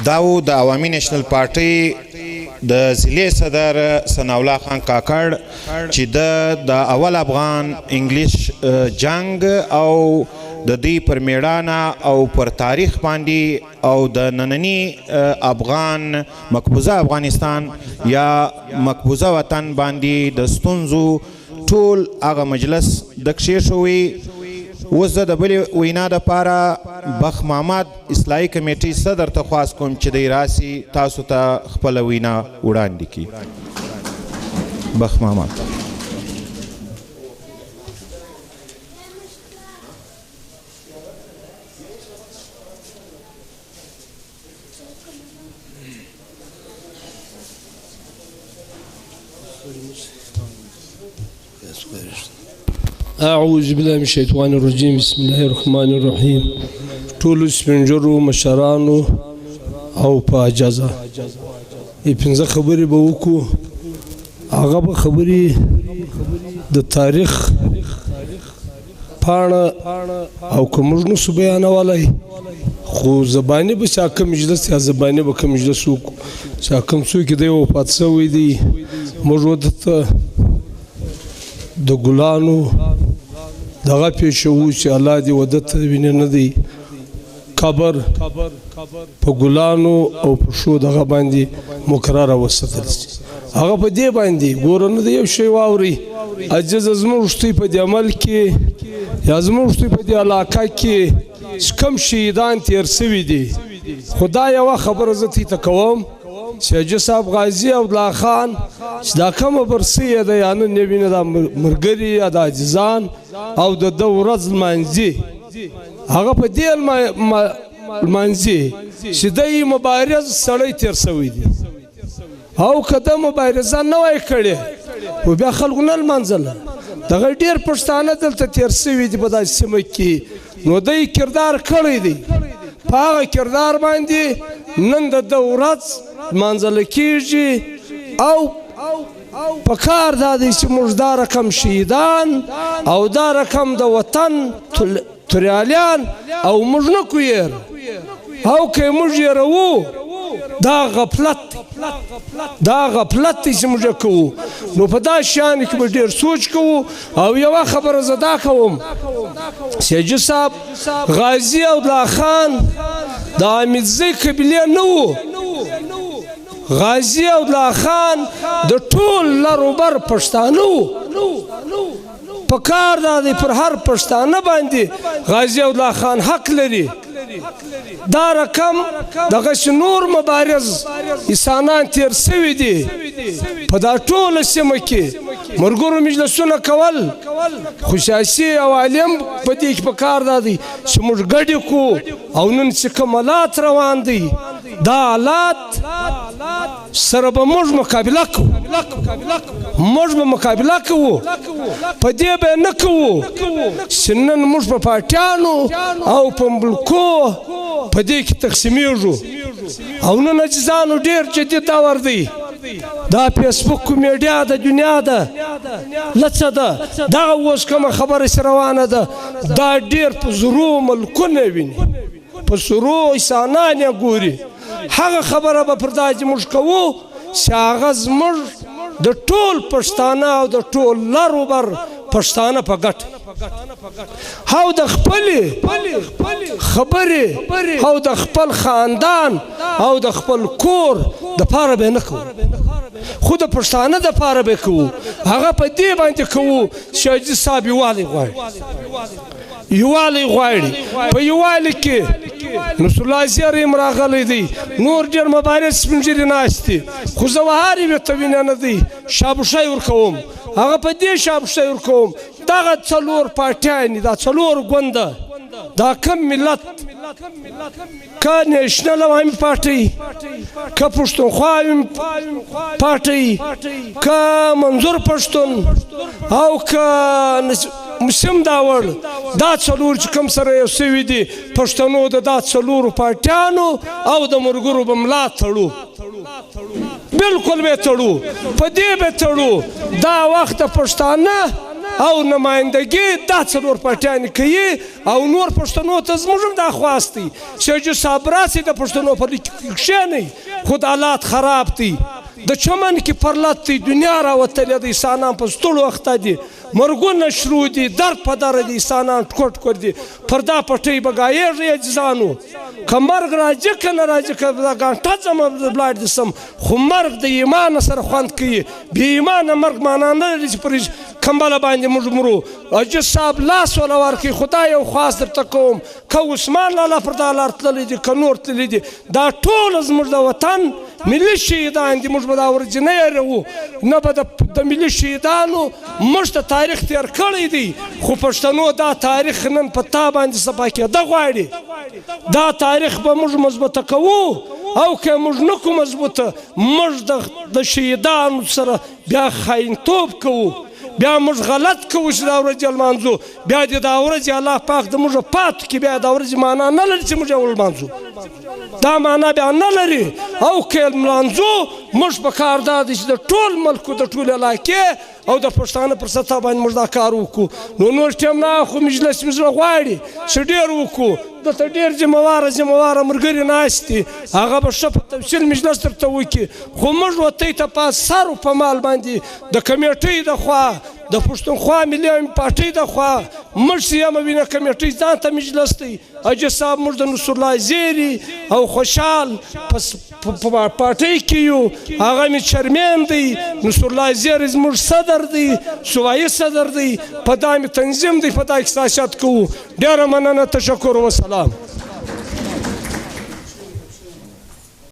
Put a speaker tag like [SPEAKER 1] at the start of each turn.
[SPEAKER 1] دا و د عوامي نېشنل پارټۍ د ضلع صدر ثناءالله خان کاکړ چې د اول افغان انګلیش جنگ او د دوی پر میړانه او پر تاریخ باندې او د ننني افغان مقبوضه افغانستان یا مقبوضه وطن باندې د ستونزو ټول هغه مجلس د کښېښوي. اوس زه د بلې وینا دپاره بخ محمد اصلاحي کمیټې صدر ته خواست کوم چې دی راسي تاسو ته خپله وینا وړاندې کړي. بخ محمد.
[SPEAKER 2] اعوذ بالله من الشیطان الرجیم، بسم الله الرحمن الرحیم. ټولو سپینجرو مشرانو او په اجازه ای پنځه خبرې به وکړو. هغه به خبرې د تاریخ پاڼه او که موږ نسو بیانولی خو زباني به چې کوم مجلس یا زباني به کوم مجلس وکړو چې کوم څوک دی وفات شوی دی، موږ ورته د ګلانو دغه پېښوو چې الله دې وده ته وینې نه دی قبر په ګلانو او په ښو دغه باندې مقرره وساتل شي. هغه په دې باندې ګوره نه دی یو شی واورئ، عاجز زموږ وروستۍ په دې عمل کې یا زموږ وروستۍ په دې علاقه کې چې کوم شهیدان تېر شوي دي، خو دا یوه خبره زه تی ته کوم چې حاجي صاحب غازي عبدالله خان چې دا کومه برسۍ یې ده یا نن یې وینه دا ملګري یا دا عزیزان او د ده ورځ لمانځي، هغه په دې لمانځي چې دی مبارز سړی تېر شوی دی او که ده مبارزه نه وای کړې خو بیا خلکو نه لمانځله. دغه ډېر پښتانه دلته تېر شوي دي په داسې سیمه کې، نو دی کردار کړی دی، په هغه کردار باندې نن د ده ورځ لمانځل کېږي. او په کار دا دی چې موږ دا رقم شهیدان او دا رقم د وطن توریالیان او موږ نه کو هېر، او که موږ هېروو دا غفلت دی، دا غفلت دی چې موږ کوو. نو په دا شیانو کې به ډېر سوچ کوو. او یوه خبره زه دا کوم چې حاجي صاحب غازي عبدالله خان د حمیدزي قبیلې نه و، غازي عبدالله خان د ټول لر و بر پښتانه وو. په کار دا دی پر هر پښتانه باندې غازي عبدالله خان حق لري. دا رقم دغسې نور مبارز انسانان تېر شوي دي په دا ټوله سیمه کې. ملګرو مجلسونه کول، خو سیاسي او عالم په دې کې په کار دا دی چې موږ ګډې کړو. او نن چې کوم حالات روان دی دا حالات سره به موږ مقابله کوو، موږ به مقابله کوو. په دې به نه کوو چې نن موږ په پارټیانو او په ملکو په دې کې تقسیمیږو. او نن عزیزانو ډېر جدي دور دی، دا فیسبوک میډیا د دنیا ده لڅه ده، دغه اوس کومه خبره چې روانه ده دا ډېر په زرو ملکونه ویني، په زرو انسانان یې ګوري. هغه خبره به پر دا چې موږ کوو چې هغه زموږ د ټول پښتانه او د ټول لر و بر پښتانه په ګټه او د خپلې خبرې او د خپل خاندان او د خپل کور دپاره به نه کوو، خو د پښتانه دپاره به کوو. هغه په دې باندې کوو چې حاجي صاحب یووالی غواړي، یووالی غواړي. په یووالي کې نصرالله زیری هم راغلی دی، نور ډېر مبارز سپین ږیري ناست دي، خو زه وهار یې ته وینه نه دی شابوښی ورکوم. هغه په دې شابوښی ورکوم دغه څلور پارټیانې، دا څلور ګونده، دا کم ملت که نیشنل عوامي پارټۍ، که پښتونخوا عوامي پارټۍ، که منظور پښتون او که مسلم داوړ، دا څلور چې کوم سره یو سوي دي پښتنو د دا څلورو پارټیانو او د ملګرو به ملا تړو، بالکل به تړو، په دې به تړو. دا وخت پښتانه او نمایندګي دا څلور پارټیانې کوي. او نور پښتنو ته زموږ هم دا خواست دی چې حاجي صاحب راسي د پښتنو په لیکو کې کښېنئ، خو د حالات خراب دی، د چمن کې پرلت دی، دنیا راوتلې ده، انسانان په ستړو اخته دي، مرګونه شروع دي، در په در دي، انسانان ټکور ټکور دي. پر دا پټۍ به ګایېږئ عزیزانو، که مرګ راځي که نه راځي، که دا ګانټه ځم لاړ دې سم، خو مرګ د ایمان سره خوند کوي. بې ایمانه مرګ معنا نه لري چې پر کمبله باندې موږ مرو. حاجي صاحب لاس وله ورکړئ. خدای یو خواست درته کوم، که عثمان لالا پر دا لار تللی دي، که نور تللی دي، دا ټول زموږ د وطن ملي شهیدان دي. موږ به دا ورځې نه هېروو، نه به د ملي شهیدانو موږ ته تاریخ تېر کړی دی. خو پښتنو دا تاریخ نن په تا باندې صفا کېده غواړي. دا تاریخ به موږ مضبوطه کوو، او که موږ نه کوو مضبوطه، موږ د شهیدانو سره بیا خاینتوب کوو، بیا موږ غلط کوو چې دا ورځې لمانځو. بیا دې دا ورځې الله پاک د موږ پاتو کې بیا دا ورځې معنا نه لري چې موږ یې ولمانځو، دا معنا بیا نه لري. او که لمانځو موږ په کار دا دی چې د ټول ملکو د ټولې علاقې او د پښتانه پر سطح باندې موږ دا کار وکړو. نو نور ټیم نه، خو مجلس مې زړه غواړي چې ډېر وکړو. دلته ډېر ذمه واره ملګري ناست دي، هغه به ښه په تفصیل مجلس درته وکړي. خو موږ وطۍ ته په سر او په مال باندې د کمیټۍ د خوا، د پښتونخوا ملي پارټۍ د خوا، موږ چې یمه وینه کمیټۍ ځان ته مجلس دی. حاجي صاحب موږ د نصرالله زیري او خوشحال په پارټۍ کې یو، هغه مې چرمین دی، نصرالله زیری زموږ صدر دی، صوبایي صدر دی، په دا مې تنظیم دی، په دا کې سیاست کوو. ډېره مننه، تشکر، وسلام.